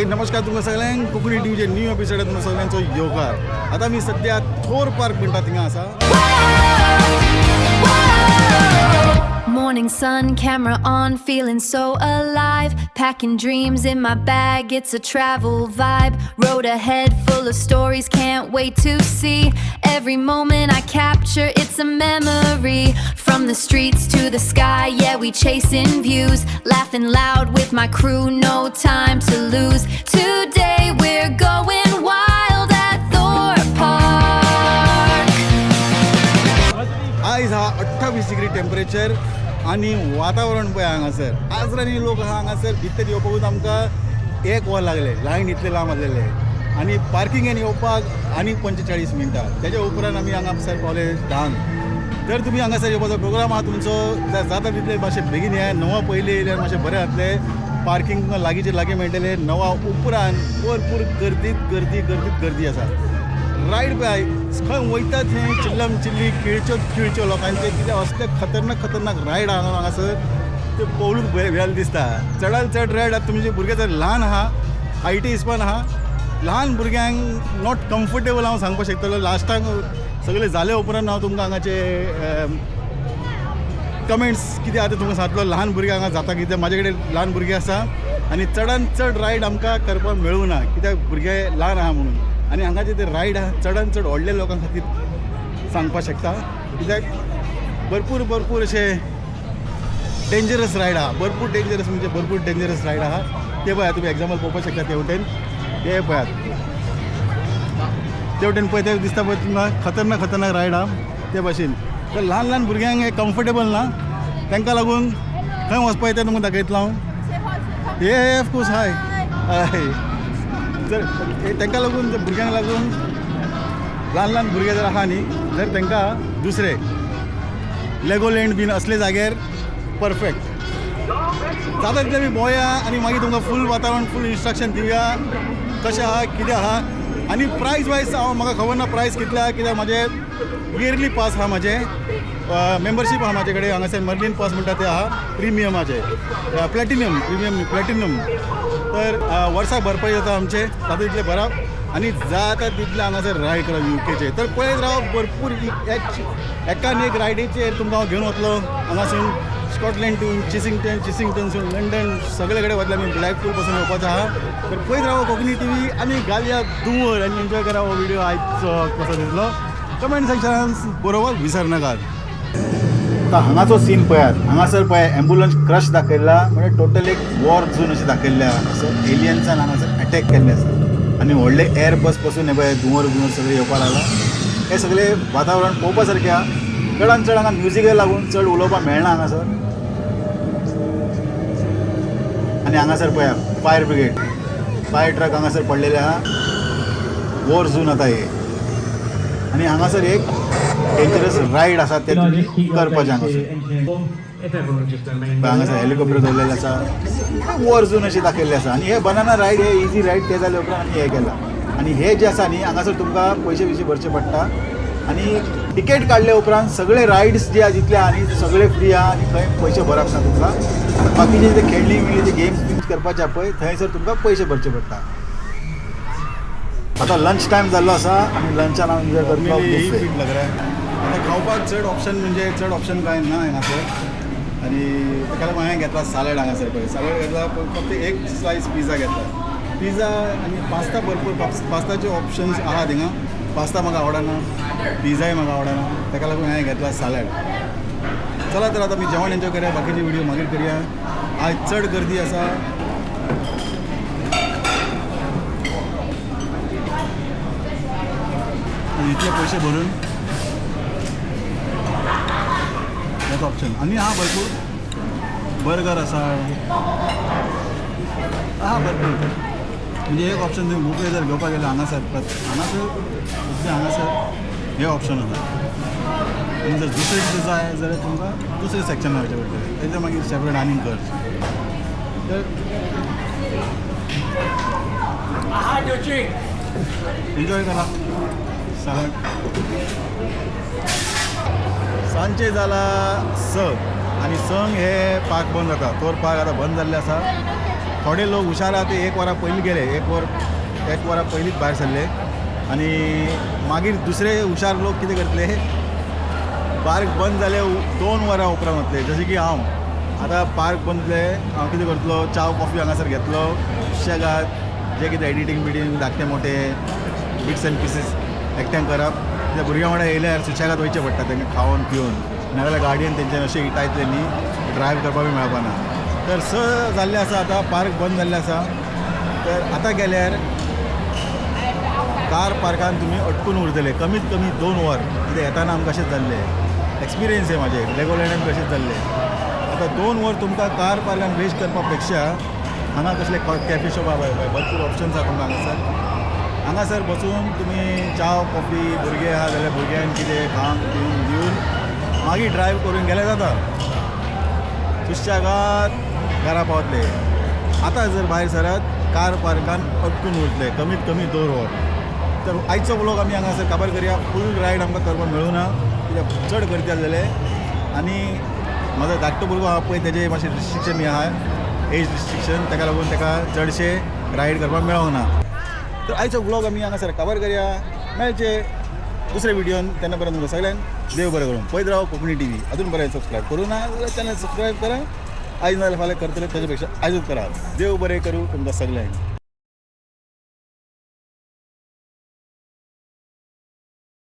नमस्कार तुमकां सगळ्यांक कोंकणी टीव्हीचे न्यू एपिसोडात तुमकां सगळ्यांचो येवकार. आतां आमी सद्या थोर पार्क म्हणटा थिंगा आसा. Morning sun, camera on, feeling so alive. Packing dreams in my bag, it's a travel vibe. Road ahead full of stories, can't wait to see. Every moment I capture, it's a memory. From the streets to the sky, yeah, we chasing views. Laughing loud with my crew, no time to lose. Today we're going wild at Thorpe Park. आयज हा 28 degree temperature आनी वातावरण पळय हांगासर आजरांनी लोक आहा हांगासर. भितर येवपाकूच आमकां एक वर लागलें, लायन इतले लांब आसलेले आनी पार्किंगेन येवपाक आनी 45 मिनटां. तेज्या उपरांत आमी हांगासर पावले 10. जर तुमी हांगासर येवपाचो प्रोग्राम आहा तुमचो जाल्यार जाता तितले मातशें बेगीन येयात. 9 पयलीं येयल्यार मातशें बरें जातलें. पार्किंग तुमकां लागींचे लागीं मेळटलें. 9 उपरांत भरपूर गर्दीत गर्दी गर्दीत गर्दी आसा. रायड पळय खंय वयता थंय चिल्लम चिल्ली किळच्यो किळच्यो लोकांचे, कितें असले खतरनाक खतरनाक रायड आहा हांगासर ते पळोवनूच भियल दिसता. चडान चड रायड आतां तुमचे भुरगे जर ल्हान आहा, I T हिसपान आहा, ल्हान भुरग्यांक not comfortable हांव सांगपाक शकतलो. लास्टाक सगळें जाले उपरांत हांव तुमकां हांगाचे कमेंट्स कितें आहा ते तुमकां सांगतलो. ल्हान भुरगे हांगा जाता कितें, म्हाजे कडेन ल्हान भुरगे आसा आनी चडान चड रायड आमकां करपाक मेळूं ना कित्याक भुरगे ल्हान आहा म्हणून. आनी हांगाचे ते रायड आहा चडान चड व्हडल्या लोकां खातीर सांगपाक शकता कित्याक भरपूर भरपूर अशे डेंजरस रायड आहा. भरपूर डेंजरस म्हणजे भरपूर डेंजरस रायड आहा. ते पळयात तुमी एग्जाम्पल पळोवपाक शकता. ते वटेन ते पळयात, ते वटेन पळय ते दिसता पळय तुमकां खतरनाक खतरनाक रायड आहा ते भाशेन. तर ल्हान ल्हान भुरग्यांक हें कम्फर्टेबल ना, तांकां लागून खंय वचपाक येता तुमकां दाखयतलो हांव. हे ऑफकोर्स हाय हय. जर तांकां लागून जर भुरग्यांक लागून ल्हान ल्हान भुरगे जर आहा न्ही जर तांकां दुसरे लेगोलँड बीन असले जाग्यार परफेक्ट जाता तितलें आमी भोंवया आनी मागीर तुमकां फूल वातावरण फूल इन्स्ट्रक्शन दिवया कशें आहा कितें आहा. आनी प्रायस वायज हांव म्हाका खबर ना प्रायस कितले आहा कित्याक म्हाजें इयरली पास आहा, म्हाजें मेंबरशीप आहा म्हाजे कडेन. हांगासर मर्लिन पास म्हणटा ते आहा प्रिमियमाचे, प्लॅटिनम प्रिमियम प्लॅटिनम. तर वर्साक भरपाई जाता आमचें जाता तितलें भरप आनी जाता तितलें हांगासर रायड करप युकेचे. तर पळयत राव भरपूर एकान एक रायडीचेर तुमकां हांव घेवन वतलो. हांगासून स्कॉटलँड टू चिसिंगटन, चिसिंगटनसून लंडन, सगळे कडेन वतले आमी. ब्लॅकपूल पासून येवपाचो आहा. तर पळयत राव कोंकणी टीव्ही आनी घालया धुंवर आनी एन्जॉय करा हो व्हिडिओ आयचो कसो दिसलो कमेंट सेक्शनान बरोबर विसरनाकात. आतां हांगाचो सीन पळयात. हांगासर पळय एम्बुलन्स क्रश दाखयला म्हणजे टोटल एक वॉर झोन अशें दाखयल्लें आहा. हांगासर एलियन्सान हांगासर अटॅक केल्ले आसा आनी व्हडले एअर बस पासून हे पळय धुंवर बिंवर सगळें येवपाक लागला. हें सगळें वातावरण पळोवपा सारकें आहा. चडान चड हांगा म्युजिकाक लागून चड उलोवपाक मेळना हांगासर. आनी हांगासर पळया फायर ब्रिगेड, फायर ट्रक हांगासर पडलेले आहा. वॉर झोन आतां हे. आनी हांगासर एक डेंजरस रायड आसा ते तुमी करपाचें हांगासर. पळय हांगासर हेलिकॉप्टर दवरलेलें आसा, वॉर झोन अशें दाखयल्लें आसा. आनी हे बनाना रायड हे इजी रायड ते जाले उपरांत आमी हे केला. आनी हे जे आसा न्ही हांगासर तुमकां पयशे बियशे भरचे पडटा आनी टिकेट काडले उपरांत सगळे रायड्स जे आहा जितले आहा न्ही सगळे फ्री आहा आनी खंय पयशे भरप ना तुमकां. बाकीचे जे खेळणी बिळणी जे गेम्स बिम्स करपाचे आहा पळय थंयसर तुमकां पयशे भरचे पडटा. आतां लंच टायम जाल्लो आसा आनी लंचान हांव एन्जॉय करतलो बुफे. आतां खावपाक चड ऑप्शन म्हणजे चड ऑप्शन कांय ना हांगासर. आनी ताका लागून हांवें घेतला सालड. हांगासर पळय सालड घेतला, फक्त एक स्लायस पिझ्झा घेतला. पिझ्झा आनी पास्ता भरपूर पास्ताचे ऑप्शन्स आहा थिंगा. पास्ता म्हाका आवडना, पिझ्झाय म्हाका आवडना, ताका लागून हांवें घेतला सालड. चला तर आतां आमी जेवण एन्जॉय करया, बाकीचे व्हिडिओ मागीर करया. आयज चड गर्दी आसा. आनी इतले पयशे भरून हेच ऑप्शन. आनी आहा भरपूर बर्गर आसा, आहा भरपूर. म्हणजे एक ऑप्शन तुमी बुफे जर घेवपाक गेल्यार हांगासर हांगासर दुसरें हांगासर हे ऑप्शन आसा. आनी जर दुसरें कितें जाय जाल्यार तुमकां दुसरें सेक्शनान वयचें पडटलें, तेजें मागीर सेपरेट आनीक खर्च. तर एन्जॉय करा सालड. सांजचे जाला 6 आनी 6 हे पार्क बंद जाता. तोर पार्क आतां बंद जाल्लें आसा. थोडे लोक हुशार आहा ते एक वरां पयलीं गेले, एक वर एक वरां पयलींच भायर सरले आनी मागीर दुसरे हुशार लोक कितें करतले, पार्क बंद जाले 2 वरां उपरांत वतले. जशें की हांव आतां पार्क बंद जालें, हांव कितें करतलो? च्याव कॉफी हांगासर घेतलो सुशेगाद, जे कितें एडिटींग बिडिटींग धाकटे मोटे बिट्स एंड पिसीस एकठांय करप. कित्याक भुरग्यां वांगडा येयल्यार सुशेगाद वयचें पडटा तांकां खावन पिवन, नाजाल्यार गाडयेन तेंच्यान अशें इटायतले न्ही, ड्रायव करपाक बी मेळपा ना. तर 6 जाल्लें आसा, आतां पार्क बंद जाल्लें आसा. तर आतां गेल्यार कार पार्कान तुमी अटकून उरतले कमीत कमी 2 वर. कित्याक येताना आमकां अशेंच जाल्लें, एक्सपिरियन्स आहे म्हाजें, लेगोलँडान कशेंच जाल्लें. आतां 2 वर तुमकां कार पार्कान वेस्ट करपा पेक्षा हांगा कसले कॅफे शॉप आहा पळय, भरपूर ऑप्शन्स आहा तुमकां हांगासर. हांगासर बसून तुमी च्याव कॉफी, भुरगे आहा जाल्यार भुरग्यांक कितें खावंक पिवंक दिवन मागीर ड्रायव्ह करून गेल्यार जाता, सुशेगाद घरा पावतले. आतां जर भायर सरत, कार पार्कान अटकून उरतले कमीत कमी 2 वर. तर आयचो व्लॉग आमी हांगासर काबार करया. फूल रायड आमकां करपाक मेळूं ना, कित्याक चड गर्दी आसलेले आनी म्हाजो धाकटो भुरगो आहा पळय, तेजे मातशें रिस्ट्रिक्शन आहा, एज रिस्ट्रिक्शन, ताका लागून ताका चडशे रायड करपाक मेळोंक ना. तर आयचो व्लॉग आमी हांगासर काबार करया. मेळचे दुसऱ्या व्हिडियोन, तेन्ना पर्यंत तुमकां सगळ्यांक देव बरें करूं. पळयत राव कोंकणी टीव्ही. अजून बरें सबस्क्रायब करूं ना जाल्यार चॅनल सबस्क्रायब करा. आयज ना जाल्यार फाल्यां करतले, ताजे पेक्षा आयजूच करा. देव बरें करूं तुमकां सगळ्यांक.